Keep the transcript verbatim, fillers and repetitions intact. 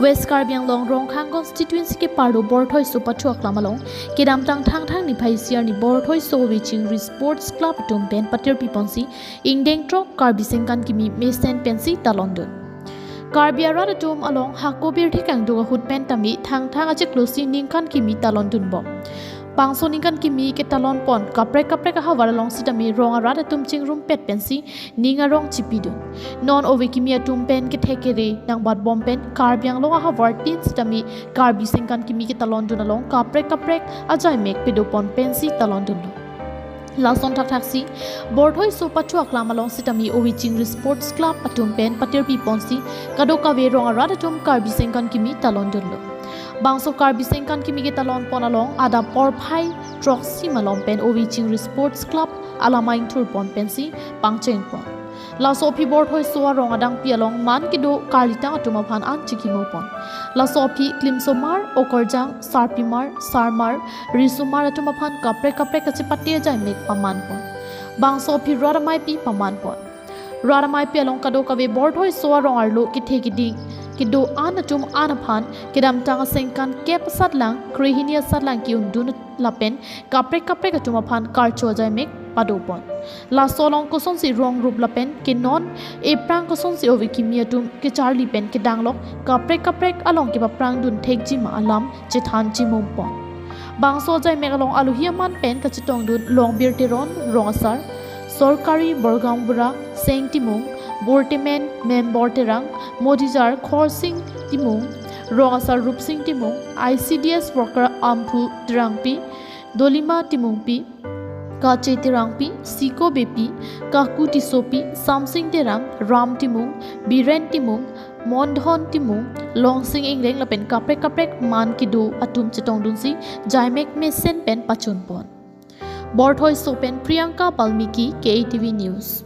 West Karbi Anglong Rongkhang constituency keparlo Borthoiso Pathu Aklam along kedamtang Thangthang niphai isi arni Borthoiso Ove Chingri Sports Club atum pen patirpi ponsi ingdeng throk Karbi Sengkan Kimi mesen pensi talondun. Karbi arat atum along hako birthe kangduk ahut pen tame Thangthang achiklo isi ningkan kimi talondun bom. Bangso ningkan kimi ketalon pon kaprek kaprek ahavar along sitame rong arat atum chingrumpet pensi ning arong chipidun. Non Ove Kimi atum pen kethek kere nangbat bom pen Karbi Anglong ahavar tin sitame Karbi Sengkan Kimi ketalondun along kaprek kaprek ajaimek pado pon pensi talondunlo. Lason thakthaksi Borthoiso Pathu Aklam along sitame Ove Chingri Sports Club atum pen patirpi ponsi kadokave rong arat atum Karbi Sengkan Kimi talondunlo. Bangso Karbi Sengkan Kimi ketalon pon along adap porphai throksi malom pen Ove Chingri Sports Club alam aingthur pon pensi pangcheng pon. Laso aphi Borthoiso arong adangpi along man kedo karlitang atum aphan an chikimo pon. Laso aphi klimsomar, okorjang, sarpimar, sarmar, risomar atum aphan kaprek kaprek kachepate ajaimek paman pon. Bangso aphi rat ameipi paman pon. Rat ameipi along kadokave Borthoiso arong arlo kethe keding kedo an atum an aphan kedamtang asengkan kep asatlang, krehini asatlang ke-undun lapen kaprek kaprek atum aphan karcho ajaimek pado pon. Laso along kosonsi rong rup lapen ke non ephrang kosonsi Ove Kimi atum kecharli pen kedanglok kaprek kaprek along kepaphrangdun thekjima alam chethan chimum pon. Bangso ajaimek along alohi aman pen kachetongdun Longbir Teron rong asar, Sorkari Borgaonbura Seng Timung, Board Chairman Membor Terang, Modijar Khorsing Timung, rong asar Rupsing Timung, I C D S worker Amphu Terangpi, Dolima Timungpi, Kache Terangpi, Siko Beypi, Kaku Tissopi, Samsing Terang, Ram Timung, Biren Timung, Mondhon Timung, Longsing Engleng lapen kaprek kaprek man kedo atum chetongdunsi jaimek mesen pen pachun pon. Borthoiso pen Priyanka Balmiki, K A T V News.